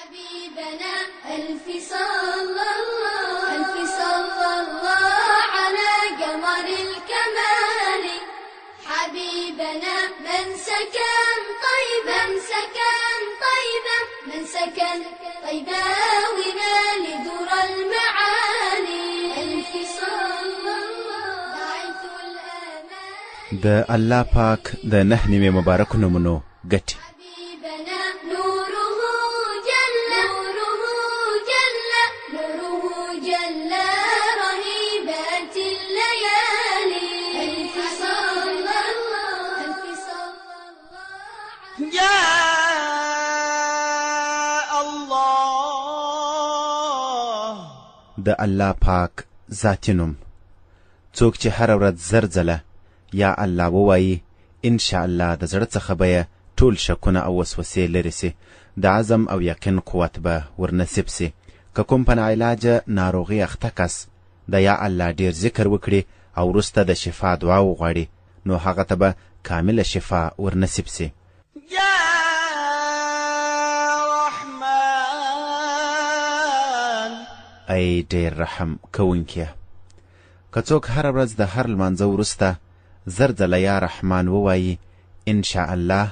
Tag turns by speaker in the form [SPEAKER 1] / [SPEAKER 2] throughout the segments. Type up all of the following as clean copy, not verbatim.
[SPEAKER 1] حبيبنا ألف صلى الله، ألف صلى الله على قمر الكمال. حبيبنا من سكن طيبة، من سكن طيبة، من سكن طيبة ونال در المعالي. ألف صلى الله بعث الأمان.
[SPEAKER 2] د الله پاک د 99 مبارکو نومونو ګټې.
[SPEAKER 1] حبيبنا نوره جل، نوره جل، نوره جل رهيبات الليالي. ألف صلى الله، ألف صلى الله
[SPEAKER 3] يا الله.
[SPEAKER 2] د الله پاک ذاتي نوم. څوک چې هره ورځ 1000 ځله یا الله ووایي، ان شاء الله د زړه څخه به یې ټول شکونه او وسوسې لرې سي، د عزم او یقین قوت به ورنصیب سي. که کوم په ناعلاجه ناروغي اخته کس د یا الله ډیر ذکر وکړي او وروسته د شفا دعا وغواړي، نو هغه ته به کامله شفا ورنصیب سي.
[SPEAKER 3] يا رحمن.
[SPEAKER 2] ای ډیر رحم کوونکیه، که څوک هره ورځ د هر لمانځه وروسته 1000 ځله یا رحمان ووایي، ان شاء الله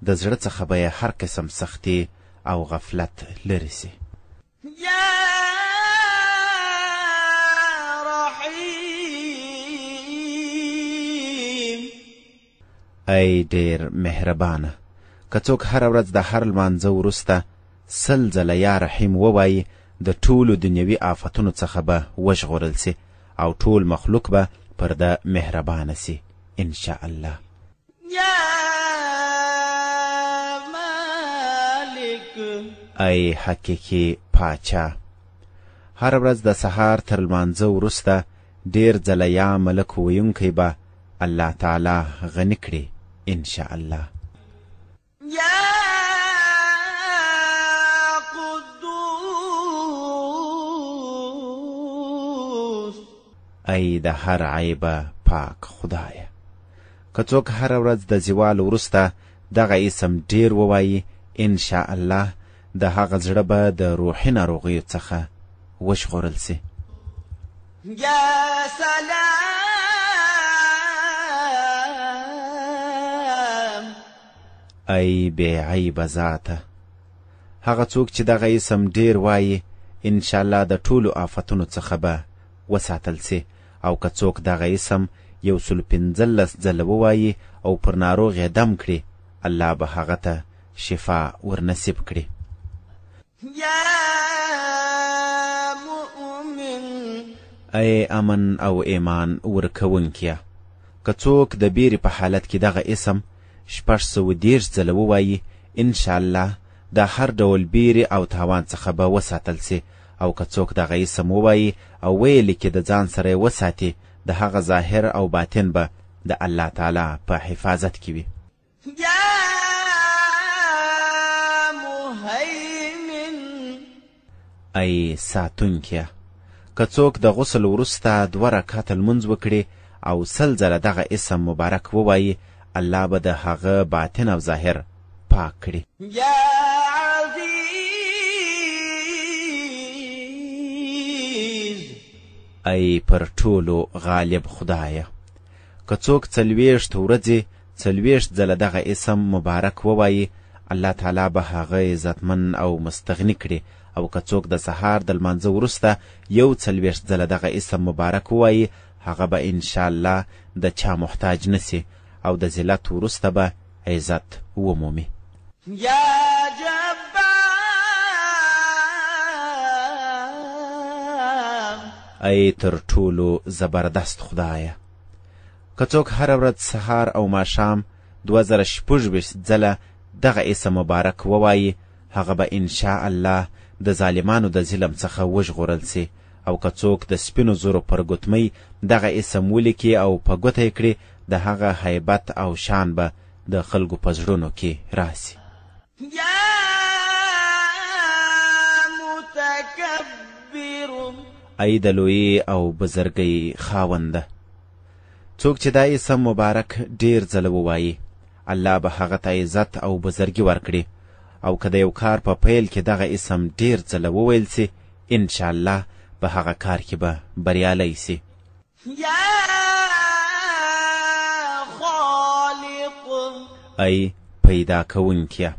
[SPEAKER 2] د زړه څخه به یې هر قسم سختي او غفلت لرې سي.
[SPEAKER 3] يا رحيم.
[SPEAKER 2] ای ډیر مهربانه، که څوک هره ورځ د هر لمانځه وروسته 100 ځله یا رحیم ووایي، د ټولو دنیوي آفتونو څخه به وژغورل سي او ټول مخلوق به پر ده مهربانه سي ان شاء الله.
[SPEAKER 3] يا مالك.
[SPEAKER 2] ای حقیقي پاچا، هره ورځ د سهار تر لمانځه وروسته ډیر ځله یا ملک ویونکی به الله تعالی غني کړي ان شاء الله.
[SPEAKER 3] يا قدوس.
[SPEAKER 2] ای د هر عیبه پاک خدایه، که څوک هره ورځ د زوال وروسته دغه اسم ډیر ووایي، ان شاء الله د هغه زړه به د روحي ناروغیو څخه وژغورل سي.
[SPEAKER 3] يا سلام.
[SPEAKER 2] ای بې عیبه ذاته، هغه څوک چې دغه اسم ډیر وایي، ان شاء الله د ټولو آفتونو څخه به وساتل سي. او که څوک دغه اسم 115 ځله ووایي او پر ناروغ یې دم کړي، الله به هغه ته شفا ورنصیب کړي.
[SPEAKER 3] يا مؤمن.
[SPEAKER 2] ای امن او ایمان ورکوونکیه، که څوک د بیرې په حالت کې دغه اسم 630 ځله ووایي، ان شاء الله د هر ډول بیرې او تاوان څخه به وساتل سي. او که څوک دغه اسم ووایي او ویې لیکي د ځان سره یې وساتي، د هغه ظاهر او باطن به د الله تعالی په حفاظت کې وي.
[SPEAKER 3] يا مهيمن.
[SPEAKER 2] ای ساتونکیه، که څوک د غسل وروسته 2 رکعته لمونځ وکړي او 100 ځله دغه اسم مبارک ووایي، الله به د هغه باطن او ظاهر پاک کړي.
[SPEAKER 3] يا عزيز.
[SPEAKER 2] ای پر ټولو غالب خدایه، که څوک 40 ورځې 40 ځله دغه اسم مبارک ووایي، الله تعالی به هغه عزتمن او مستغني کړي. او که څوک د سهار د لمانځه وروسته 41 ځله دغه اسم مبارک ووایي، هغه به انشاءالله د چا محتاج نه سي او د ذلت وروسته به عزت ومومي.
[SPEAKER 3] يا جبار.
[SPEAKER 2] ای تر ټولو زبردست خدایه، که څوک هره ورځ سهار او ماښام 2026 ځله دغه اسم مبارک ووایي، هغه به انشاء الله د ظالمانو د ظلم څخه وژغورل سي. او که څوک د سپینو زرو پر ګوتمۍ دغه اسم ولیکي او په ګوته یې کړي، د هغه هیبت او شان به د خلکو په زړونو کې راسي.
[SPEAKER 3] يا متکبر.
[SPEAKER 2] ای د لویې او بزرګۍ خاونده، څوک چې دا اسم مبارک ډیر ځله ووایي، الله به هغه ته عزت او بزرګي ورکړي. او که د یو کار په پیل کې دغه اسم ډېر ځله وویل سي، ان شاء الله په هغه کار کې به بریالی سي.
[SPEAKER 3] یا خالق.
[SPEAKER 2] ای پیدا کوونکیه!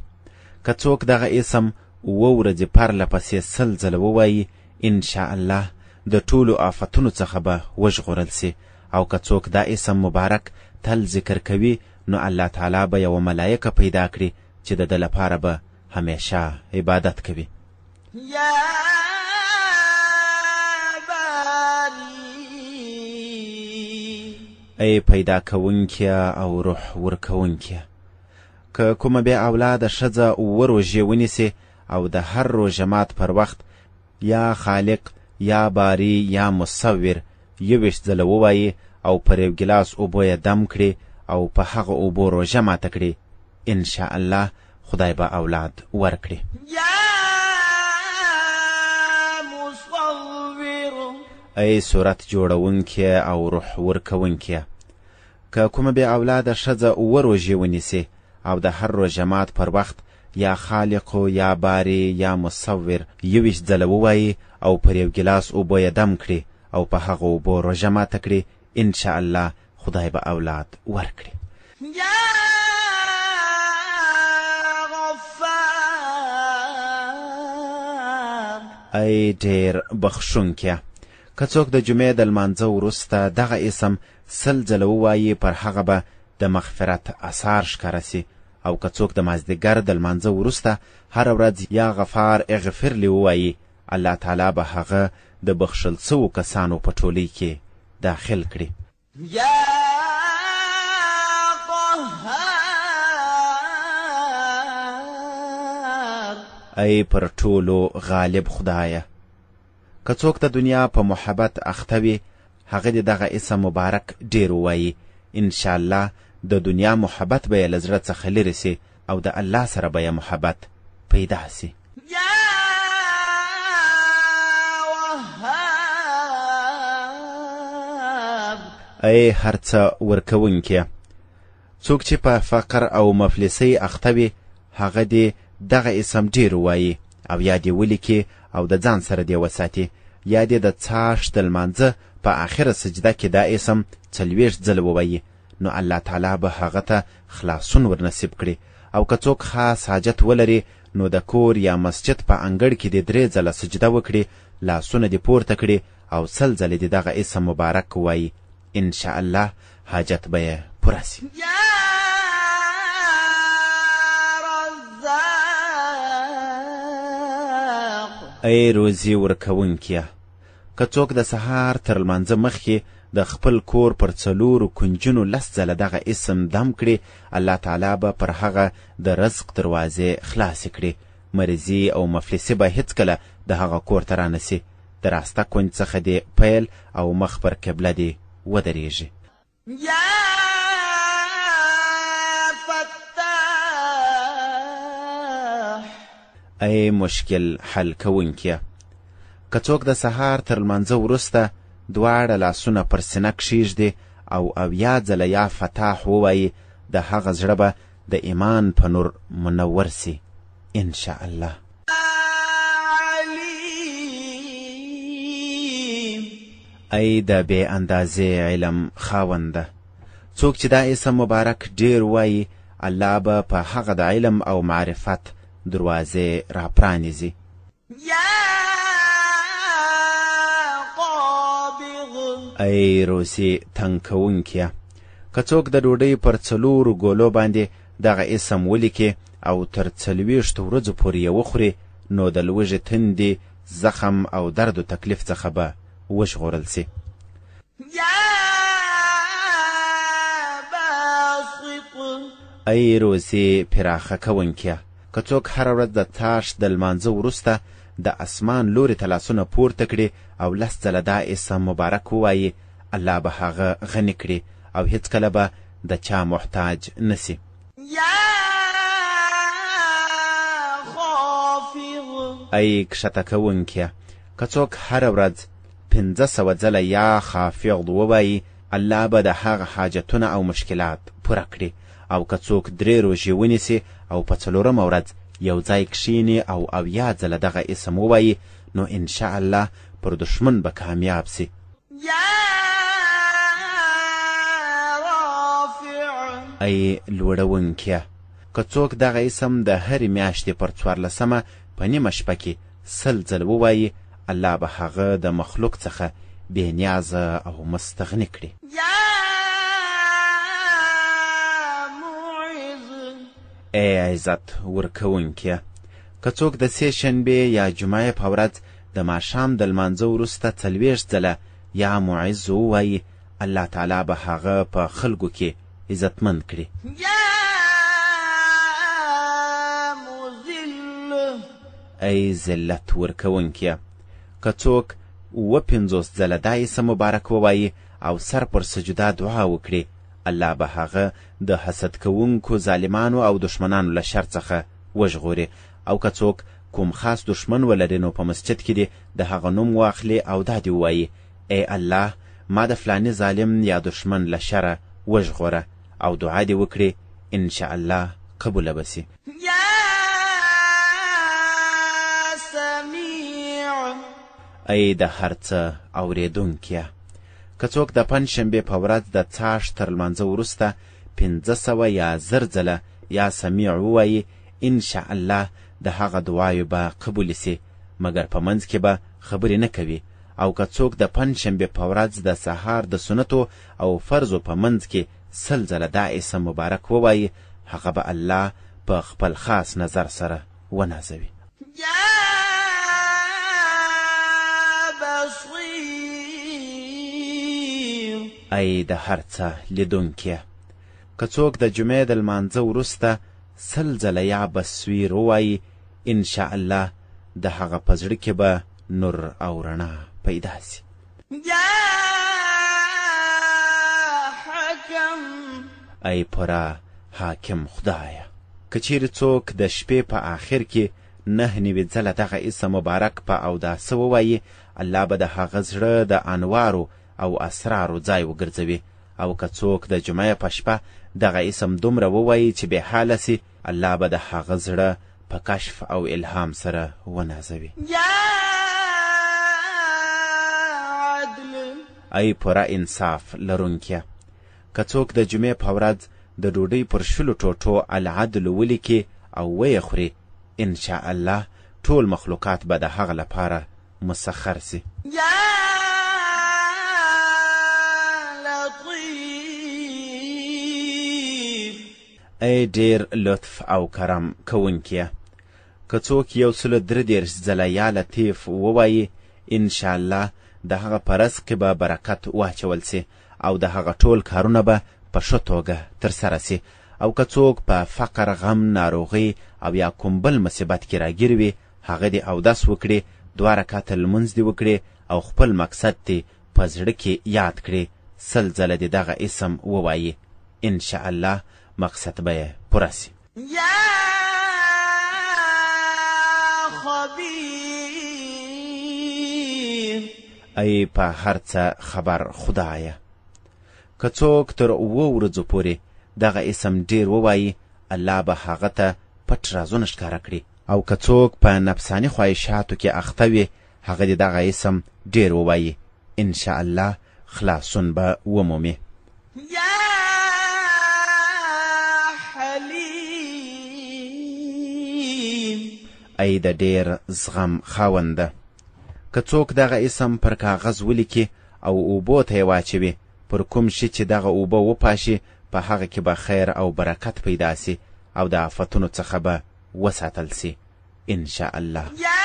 [SPEAKER 2] که څوک دغه اسم اووه ورځې پرله پسې 100 ځله ووایي، ان شاء الله د ټولو آفتونو څخه به وژغورل سي. او که څوک دا اسم مبارک تل ذکر کوي، نو الله تعالی به یوه ملایکه پیدا کړي چې د ده لپاره به همیشه عبادت کوي.
[SPEAKER 3] یا باری.
[SPEAKER 2] ای پیدا کوونکیه او روح ورکوونکیه! که کومه بې اولاده ښځه اووه روژې ونیسي او د هر روژه مات پر وخت یا خالق یا باری یا مصور 21 ځله ووایي او پر یو ګیلاس اوبو یې دم کړي او په هغه اوبو روژه ماته کړي، ان شاء الله خدای به اولاد ورکړي.
[SPEAKER 3] یا مصور.
[SPEAKER 2] ای صورت جوړونکې او روح ورکوونکې! که کومه بې اولاده ښځه اووه روژې ونیسي او د هر روژه مات پر وخت یا خالق یا باری یا مصور 21 ځله ووایي او پر یو ګیلاس اوبو یې دم کړي او په هغه اوبو روژه ماته کړي، ان شاء الله خدای به اولاد ورکړي.
[SPEAKER 3] یا غفار.
[SPEAKER 2] ای ډېر بخښونکیه! که څوک د جمعې د لمانځه وروسته دغه اسم 100 ځله ووایي، پر هغه به د مغفرت اثار ښکاره سي. او که څوک د مازدیګر د لمانځه وروسته هره ورځ یا غفار اغفر لي ووایي، الله تعالی به هغه د بخښل سوو کسانو په ټولۍ کې داخل کړي.
[SPEAKER 3] یا قهار.
[SPEAKER 2] ای پر ټولو غالب خدایه! که څوک د دنیا په محبت اخته وي، هغه دې دغه اسم مبارک ډېر ووایي، ان شاء الله د دنیا محبت به یې له زړه څخه لرې سي او د الله سره به یې محبت پیدا سي.
[SPEAKER 3] یا وهاب.
[SPEAKER 2] ای هر څه ورکوونکیه! څوک چې په فقر او مفلسۍ اخته وي، هغه دې دغه اسم ډېر ووایي او یا دې ولیکي او د ځان سره دې وساتي، یا دې د څاښت د لمانځه په آخره سجده کې دا اسم 40 ځله ووایي، نو الله تعالی به هغه ته خلاصون ورنصیب کړي. او که څوک خاص حاجت ولري، نو د کور یا مسجد په انګړ کې دې 3 ځله سجده وکړي، لاسونه دې پورته کړي او 100 ځلې دې دغه اسم مبارک ووایي، ان شاء الله حاجت به یې پوره سي.
[SPEAKER 3] یا رزاق.
[SPEAKER 2] ای روزي ورکوونکیه! که څوک د سهار تر لمانځه مخکې د خپل کور پر 4 کنجونو 10 ځله دغه اسم دم کړي، الله تعالی به پر هغه د رزق دروازې خلاصې کړي. مریضي او مفلسي به هیڅکله د هغه کور ته رانسي. د راسته کنج څخه دې پیل او مخ پر قبله دې ودرېږي.
[SPEAKER 3] یا فتاح.
[SPEAKER 2] ای مشکل حل کوونکیه! که څوک د سهار تر لمانځه وروسته دواړه لاسونه پر سینه کښېږدي او 70 ځله یا فتاح ووایي، د هغه زړه به د ایمان په نور منور سي، ان شاء الله.
[SPEAKER 3] علیم.
[SPEAKER 2] ای د بې اندازې علم خاونده! څوک چې دا اسم مبارک ډېر وایي، الله به په هغه د علم او معرفت دروازې راپرانیزي.
[SPEAKER 3] یا قابض.
[SPEAKER 2] ای روزي تنګ کوونکیه! که څوک د ډوډۍ پر 4 ګولو باندې دغه اسم ولیکي او تر 40 ورځو پورې یې وخوري، نو د لوږې تندې، زخم او درد و تکلیف څخه به وژغورل سي.
[SPEAKER 3] یا باسط.
[SPEAKER 2] ای روزي پراخه کوونکیه! که څوک هره ورځ د څاښت د لمانځه وروسته د اسمان لوري ته لاسونه پورته کړي او 10 ځله دا اسم مبارک ووایي، الله به هغه غني کړي او هیڅکله به د چا محتاج نه سي.
[SPEAKER 3] یا خافض.
[SPEAKER 2] ای کښته کوونکیه! که څوک هره ورځ 500 ځله یا خافض ووایي، الله به د هغه حاجتونه او مشکلات پوره کړي. او که څوک 3 روژې ونیسي او په 4مه ورځ یو ځای کښېني او 70 ځله دغه اسم ووایي نو ان شاء الله پر دښمن به کامیاب سي.
[SPEAKER 3] یا رافع.
[SPEAKER 2] ای لوړونکیه! که څوک دغه اسم د هرې میاشتې پر 14مه په نیمه شپه کې 100 ځل ووایي، الله به هغه د مخلوق څخه بې نیازه او مستغني کړي.
[SPEAKER 3] یا معز.
[SPEAKER 2] ای عزت ورکوونکیه! که څوک د سې شنبې یا جمعې په ورځ د ماښام د لمانځه وروسته 40 ځله یا معز ووایي، الله تعالی به هغه په خلکو کې عزتمند کړي.
[SPEAKER 3] یا مذل.
[SPEAKER 2] ای ذلت ورکوونکیه! که څوک 57 ځله دا اسم مبارک ووایي او سر پر سجده دعا وکړي، الله به هغه د حسد کوونکو ظالمانو او دښمنانو له شر څخه وژغوري. او که څوک کوم خاص دښمن ولري نو په مسجد کې دې د هغه نوم واخلي او دا دې ووایي، ای الله ما د فلاني ظالم یا دښمن له شره وژغوره، او دعا دې وکړي، ان شاء الله قبوله به سي.
[SPEAKER 3] یا سمیع.
[SPEAKER 2] ای د هر څه اورېدونکیه! که څوک د پنجشنبې په ورځ د څاښت تر لمانځه وروسته 500 یا 1000 ځله یا سمیع ووایي، ان شاء الله د هغه دعاوې به قبولې سي، مګر په منځ کې به خبرې نه کوي. او که څوک د پنجشنبې په ورځ د سهار د سنتو او فرضو په منځ کې 100 ځله دا اسم مبارک ووایي، هغه به الله په خپل خاص نظر سره ونازوي.
[SPEAKER 3] یا بصیر.
[SPEAKER 2] ای د هر څه لیدونکیه! که څوک د جمعې د لمانځه وروسته 100 ځله یا بصیر ووایي، ان شاء الله د هغه په زړه کې به نور او رڼا پیدا سي.
[SPEAKER 3] یا حکم.
[SPEAKER 2] ای پوره حاکم خدایه! که چیرې څوک د شپې په آخر کې 99 ځله دغه اسم مبارک په اوداسه ووایي، الله به د هغه زړه د انوارو او اسرارو ځای وګرځوي. او که څوک د جمعې په شپه دغه اسم دومره ووایي چې بې حاله سي، الله به د هغه زړه په کشف او الهام سره ونازوي.
[SPEAKER 3] یا عدل.
[SPEAKER 2] ای پوره انصاف لرونکیه! که څوک د جمعې په ورځ د ډوډۍ پر 20 ټوټو العدل ولیکي او ویې خوري، ان شاء الله ټول مخلوقات به د هغه لپاره مسخر سي.
[SPEAKER 3] یا لطیف.
[SPEAKER 2] ای ډېر لطف او کرم کوونکیه! که څوک 133 ځله یا لطیف ووایي، ان شاء الله د هغه په رزق کې به برکت واچول سي او د هغه ټول کارونه به په ښه توګه ترسره سي. او که څوک په فقر، غم، ناروغۍ او یا کوم بل مصیبت کې راګیر وي، هغه دې اودس وکړي، 2 رکعته لمونځ دې وکړي او خپل مقصد دې په زړه کې یاد کړي، 100 ځله دې دغه اسم ووایي، ان شاء الله مقصد به یې پوره سي.
[SPEAKER 3] یا خبیر.
[SPEAKER 2] ای په هر څه خبر خدایه! که څوک تر 7 ورځو پورې دغه اسم ډېر ووایي، الله به هغه ته پټ رازونه ښکاره کړي. او که څوک په نفساني خواهشاتو کې اخته وي، هغه دې دغه اسم ډېر ووایي، ان شاء الله خلاصون به ومومي.
[SPEAKER 3] یا حلیم.
[SPEAKER 2] ای د ډېر زغم خاونده! که څوک دغه اسم پر کاغذ ولیکي او اوبو ته یې واچوي، پر کوم شي چې دغه اوبه وپاشي، په هغه کې به خیر او برکت پیدا سي او د آفتونو څخه به وساتل سي، ان شاء الله.
[SPEAKER 3] یا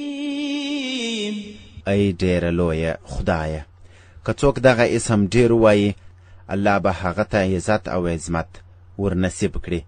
[SPEAKER 3] عظیم.
[SPEAKER 2] ای ډېره لویه خدایه! که څوک دغه اسم ډېر ووایي، الله به هغه ته عزت او عظمت ورنصیب کړي.